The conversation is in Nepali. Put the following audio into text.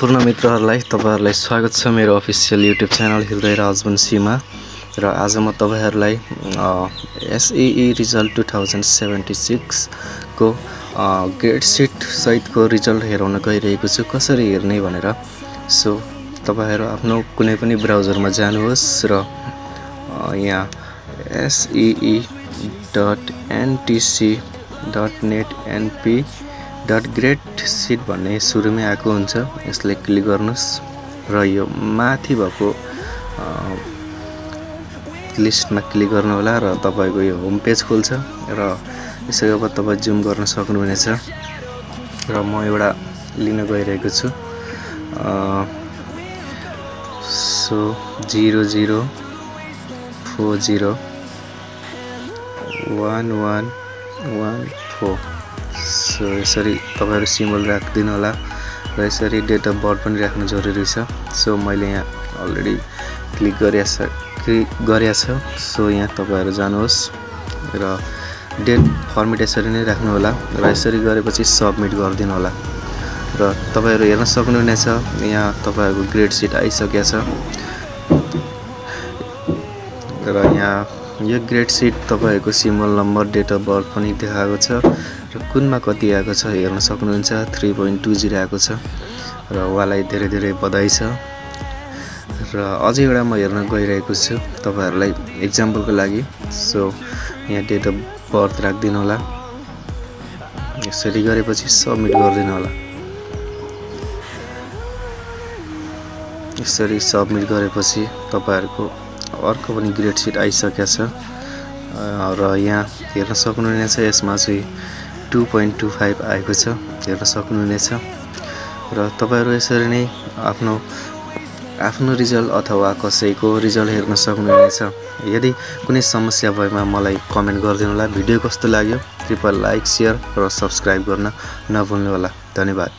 पूर्ण मित्रहरूलाई तपाईहरुलाई स्वागत छ मेरो अफिसियल युट्युब च्यानल हृदय राजवंशीमा। र आज म तपाईहरुलाई एसईई रिजल्ट 2076 को ग्रेड सिट सहितको रिजल्ट हेराउन गइरहेको छु। कसरी हेर्ने भनेर सो तपाईहरु आफ्नो कुनै पनि ब्राउजरमा जानुहोस् र यहाँ see.ntc.net.np.gradesheet भन्ने सुरुमै आएको हुन्छ। यसले क्लिक गर्नुस् र यो माथि भएको लिस्टमा क्लिक गर्नु होला र तपाईको यो होम पेज खोल्छ र यसैको बाद तपाई जुम गर्न सक्नुहुनेछ। र म एउटा लिन गइरहेको छु। सो 00401114 सो यसरी तपाईहरु सिम्बल राख्दिनु होला र यसरी डेट अफ बर्थ पनि राख्नु जरुरी छ। सो मैले यहाँ अलरेडी क्लिक गरेछ सो यहाँ तपाईहरु जानुहोस् र डेट फर्मेट यसरी नै राख्नु होला र यसरी गरेपछि सबमिट गरिदिनु होला र तपाईहरु हेर्न सक्नुहुनेछ यहाँ तपाईहरुको ग्रेड सिट आइसकेको छ। र यहाँ यो ग्रेड सिट तपाईहरुको symbol number date of birth पनि देखाएको छ र कुनमा कति आएको छ हेर्न सक्नुहुन्छ। 3.20 आएको छ र उहाँलाई धेरै धेरै बधाई छ। र अझै एउटा म हेर्न गइरहेको छु तपाईहरुलाई एक्जाम्पलको लागि। सो यहाँ डेट अफ बर्थ राख्दिनु होला। यसरी गरेपछि सबमिट गरिदिनु होला। यसरी सबमिट गरेपछि तपाईहरुको अर्को पनि ग्रेड सिट आइसकेको छ र यहाँ हेर्न सक्नुहुनेछ यसमा चाहिँ 2.25 आएको छ हेर्न सक्नुहुनेछ। र तपाईहरु यसरी नै आफ्नो रिजल्ट अथवा कसैको रिजल्ट हेर्न सक्नुहुनेछ। यदि कुनै समस्या भएमा मलाई कमेन्ट गरिदिनु होला। भिडियो कस्तो लाग्यो कृपया लाइक शेयर र सब्स्क्राइब गर्न नभुल्नु होला। धन्यवाद।